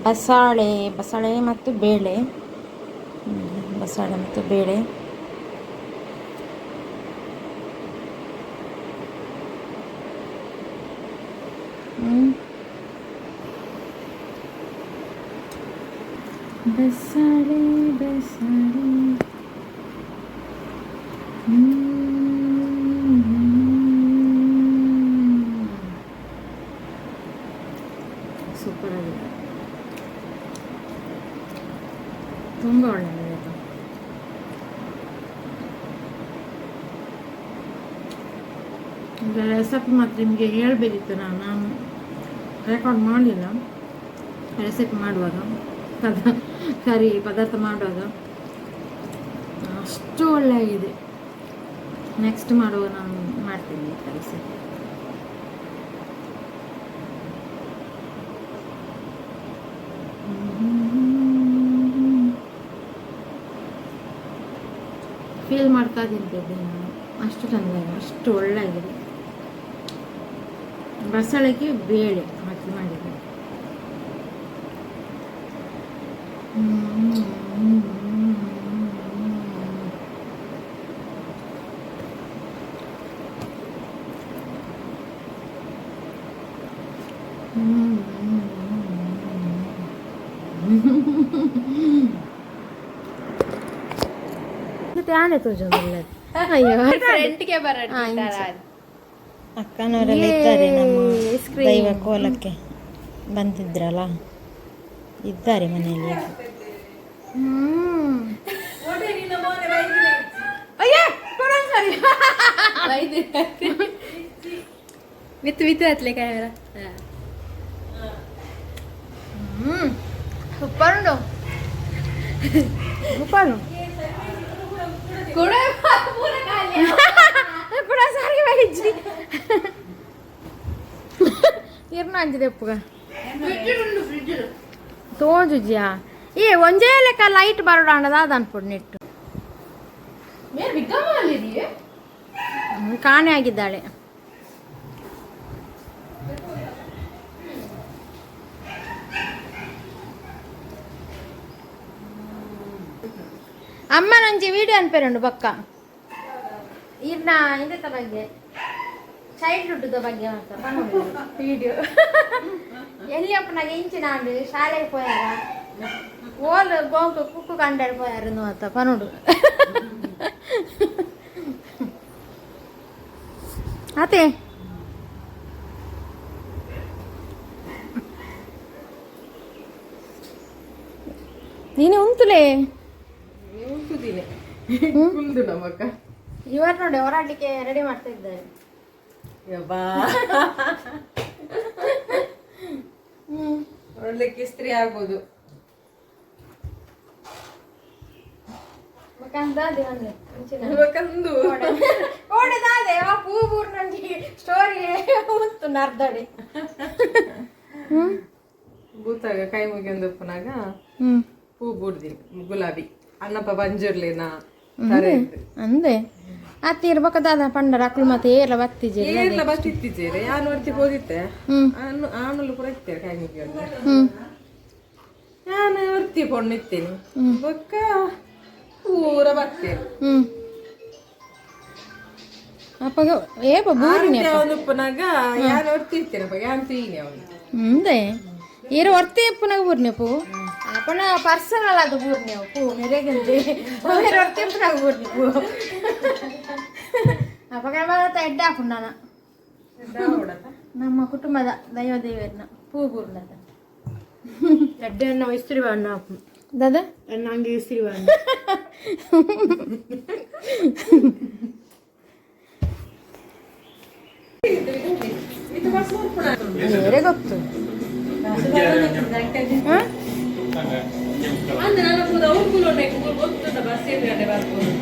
ಬಸಾಳೆ, ಬಸಳೆ ಮತ್ತು ಬೇಳೆ, ಬಸಾಳೆ ಮತ್ತು ಬೇಳೆ. ಬಸಾಳೆ ಬಸಾಳೆ. ಸೂಪರ್ ಆಗಿದೆ, ತುಂಬ ಒಳ್ಳೆಯದಾಯಿತು. ರೆಸಿಪಿ ಮಾತ್ರ ನಿಮಗೆ ಹೇಳಬೇಕಿತ್ತು. ನಾನು ನಾನು ರೆಕಾರ್ಡ್ ಮಾಡಲಿಲ್ಲ ರೆಸಿಪಿ ಮಾಡುವಾಗ, ಕರಿ ಪದಾರ್ಥ ಮಾಡುವಾಗ. ಅಷ್ಟು ಒಳ್ಳೆಯಾಗಿದೆ. ನೆಕ್ಸ್ಟ್ ಮಾಡುವಾಗ ನಾನು ಮಾಡ್ತೀನಿ ಈ ರೆಸಿಪಿ. ಫೀಲ್ ಮಾಡ್ತಾ ತಿಂತಿದ್ದೆ ನಾನು, ಅಷ್ಟು ಚೆಂದ, ಅಷ್ಟು ಒಳ್ಳೆಯಾಗಿದೆ. ಬಸಳೆಗೆ ಬೇಳೆ ಹಾಕಿ ಮಾಡಿದ್ದೆ. ಆನೆ ತೋಜೊಂದುಲ್ಲ, ಅಯ್ಯೋ. ಫ್ರಂಟ್ಗೆ ಬರ. ಅಕ್ಕನವರೆಲ್ಲ ಇದ್ದಾರೆ, ನಮ್ಮ ಐಸ್ ಕ್ರೀಮ್. ದೈವ ಕೋಲಕ್ಕೆ ಬಂದಿದ್ರಲ್ಲ, ಇದ್ದಾರೆ ಮನೆಯಲ್ಲಿ. ಅಯ್ಯೋ, ಸರಿ. ವಿತ್ ವಿತ್ ಹತ್ಲೆ ಕ್ಯಾಮೆರಾ. ಸೂಪರ್ ಉಂಟು, ಸೂಪರ್. ಕೂಡ. ಕೂಡ ಸಾರಿ ಬೈಜಿ ಇರ್ನ ಅಂಜಿದೆ. ತೋಜುಜಿಯಾ? ಏ, ಒಂಜೇ ಲೆಕ್ಕ ಲೈಟ್ ಬರೋಡ ದಾದ ಅನ್ಪುಡು ನೆಟ್ಟು. ಕಾಣೆ ಆಗಿದ್ದಾಳೆ. ಅಮ್ಮನೊಂಜಿ ವಿಡಿಯೋ ಅನ್ಪೇರುಂಡು ಬಕ್ಕ ಇರ್ನ ಇಂದೆತ ಬಗ್ಗೆ, ಚೈಲ್ಡ್ಹುಡ್ ಬಗ್ಗೆ ಮಾತ್ರ ವಿಡಿಯೋ. ಎಲ್ಲಿ ಅಪ್ಪನಾಗ ಇಂಚಿನ ಆಂಡ್ ಶಾಲೆಗೆ ಪೋಯಾರ, ಓಲ್ ಗೋಂಕು ಕುಕ್ಕು ಕಂಡಾಡ್ ಪೋಯಾರ ಮಾತ ಪನೋಡು ಅತೆ. ನೀನೆ ಉಂತುಲೇ. ಕುಲ್ದು ನಮ್ಮಕ್ಕ. ಇವರು ನೋಡಿ, ಹೋರಾಡ್ಲಿಕ್ಕೆ ರೆಡಿ ಮಾಡ್ತಾ ಇದ್ದಾರೆ. ಯಬ್ಬಾ, ಒಳ್ಳೆ ಇಸ್ತ್ರಿ ಆಗ್ಬೋದು. ಬೊಕಂದಾದೆ ಒಂದೆ ಇಂಚಿನ. ಬೊಕಂದು. ಓಡೆ ದಾದೆ ಆ ಪೂ ಬೂರ್ನಂಜಿ ಸ್ಟೋರಿ ಉಂತು ನರ್ದಡಿ. ಬೂತಾಗ ಕೈ ಮುಗಿಯೊಂದು ಉಪ್ಪುನಾಗ ಪೂ ಬೂಡ್ದಿನಿ ಗುಲಾಬಿ ಅಣ್ಣಪ್ಪ ಬಂಜುರ್ಲಿನ ತರೆ ಇತ್ತು. ಅಂದೆ ಅತ್ತೀರ್ ಬೊಕ ದಾದ ಪಂಡರ ಅಕ್ಲು ಮತ್ತೆ ಏರ್ಲ ಬತ್ತಿಜೆ. ಏರ್ಲ ಬತ್ತಿತ್ತಿಜೇರೆ, ಯಾನ್ ಒರ್ತಿ ಪೋದಿತ್ತೆ, ಆನು ಆನುಲು ಪೂರ ಇತ್ತೇರು ಕೈ ಮುಗಿಯೊಂದು. ಯಾನ್ ಒರ್ತಿ ಪೊಣ್ಣು ಇತ್ತೇನೆ, ಬೊಕ್ಕ ಪೂರ ಬತ್ತೇರು. ಅಪ್ಪಗ ಏಪ ಬೂರಿನಿ? ಅವನು ಉಪ್ಪುನಾಗ ಯಾನ್ ಒರ್ತಿ ಇತ್ತೇನಪ್ಪ, ಯಾನ್ ತೀನಿ ಅವನು. ಅಂದೆ ಈರು ಒರ್ತಿ ಎಪ್ಪುನಾಗ ಬೂರ್ನೆ ಪೂ ಅಪ್ಪನ ಪರ್ಸನಲ್ ಅದು ಬೂರ್ನೆ ಪೂ ಮೆರೆಗಂದೆ ಮೇರೆ ಒರ್ತಿ ಎಪ್ಪುನಾಗ ಬೂರ್ನೆ ಪೂ ಅಪ್ಪಗ ಬರತ್ತ ಎಡ್ಡೆ ಹಾಪುಂಡನ ನಮ್ಮ ಕುಟುಂಬದ ದೈವ ದೇವರನ್ನ ಪೂ ಬೂರ್ನದ. ಎಡ್ಡೆ ಅನ್ನ ಇಸ್ತ್ರಿ ಅನ್ನ. ದಾದಾ? ನಂಗೆ ಇಸ್ತ್ರಿ ಅನ್ನ. ಬೇರೆ ಗೊತ್ತು ಹ? ಅಂದ್ರೆ ನನ್ನ ಪೂರ ಅವ್ರು ಗೊತ್ತುಂಟ ಬಸ್ ಎದುರುಗಡೆ ಬರ್ಬೋದು.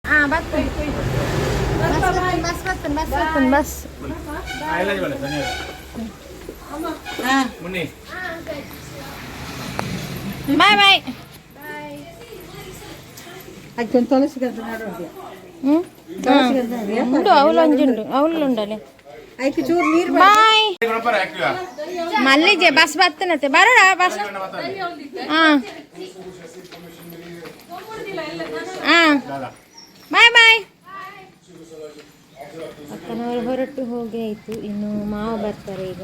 ಹಾ, ಬತ್ತು. Bus bus bus bus. Bye bye. ಉಂಡು, ಅವಳು ಒಂಜುಂಡು, ಅವಳು ಉಂಡಲೆ. ಬಾಯ್ ಮಲ್ಲಿಜೆ, ಬಸ್ ಬತ್ತನತೆ ಬರೋಣ ಬಸ್. ಹಾ ಹಾ, ಬಾಯ್ ಬಾಯ್. ಅಕ್ಕನವರು ಹೊರಟು ಹೋಗಿ ಆಯಿತು. ಇನ್ನು ಮಾವ ಬರ್ತಾರೆ ಈಗ.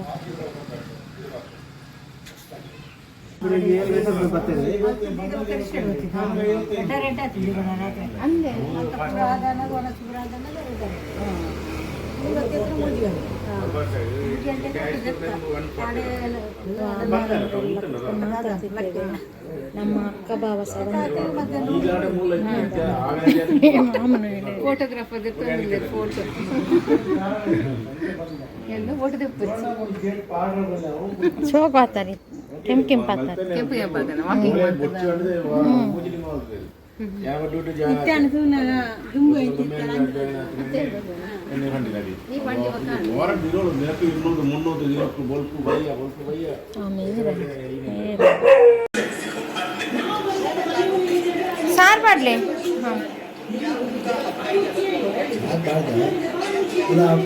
ಮಾತಾಡ್ತಿದ್ದೇವೆ. ನಮ್ಮ ಅಕ್ಕ ಭಾವ ಸಹ ಬಂದಿದ್ದಾರೆ. ಫೋಟೋಗ್ರಾಫರ್ ಫೋಟೋ ಎಲ್ಲ ಫೋಟೋ ತೆಪ್ಪು. ಶೋಕ್ ಆತಾರೆ, ಕೆಂಪು ಕೆಂಪು ಆತಾರೆ. ಕೆಂಪು ಕೆಂಪು ಅದನ್ನ ವಾಕಿಂಗ್. ಆಮೇಲೆ ಸಾರು ಮಾಡ್ಲಿ.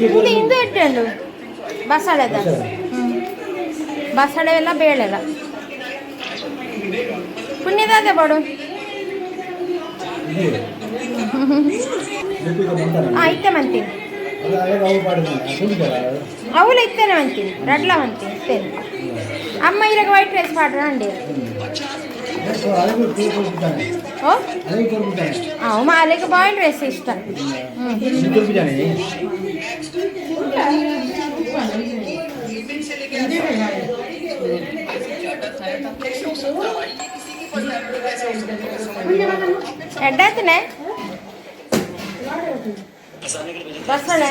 ಇಂದು ಇಂದು ಇಟ್ಟುಂಡು ಬಸಳೆದ. ಬಸಳೆ ಎಲ್ಲ ಬೇಳೆಲ್ಲ ಪುಣ್ಯದಾದೆ ಬಾಡು. ಹಾಂ, ಇತ್ತೆ ಮಂತೀನಿ. ಅವಳು ಇತ್ತೇನೆ ಮಂತೀನಿ, ರಡ್ಲ ಮಂತೀನಿ ಇತ್ತೇನೆ. ಅಮ್ಮ ಇರಾಗ ವೈಟ್ ರೈಸ್ ಪಾಡ್ರ ಅಂಡಿ. ಓ ಅವು ಅಲ್ಲಿಗೆ ಬಾಯ್ಲ್ಡ್ ರೈಸ್ ಇಷ್ಟ. ಎಡ್ಡಾತನೆ ಬಸಳೆ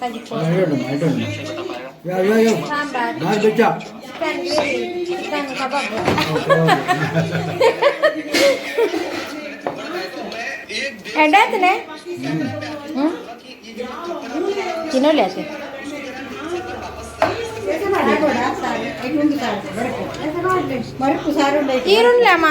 ಕಜಿಪು, ಸಾಂಬಾರ್, ಚಿಕನ್ ಗ್ರೇವಿ, ಚಿಕನ್ ಕಬಾಬ್. ಎಡ್ಡಾತನೆ. ಹ್ಞೂ, ತಿನ್ನೋಲಿ ಆತೆ. ಈರುಳ್ಳಿ ಅಮ್ಮ.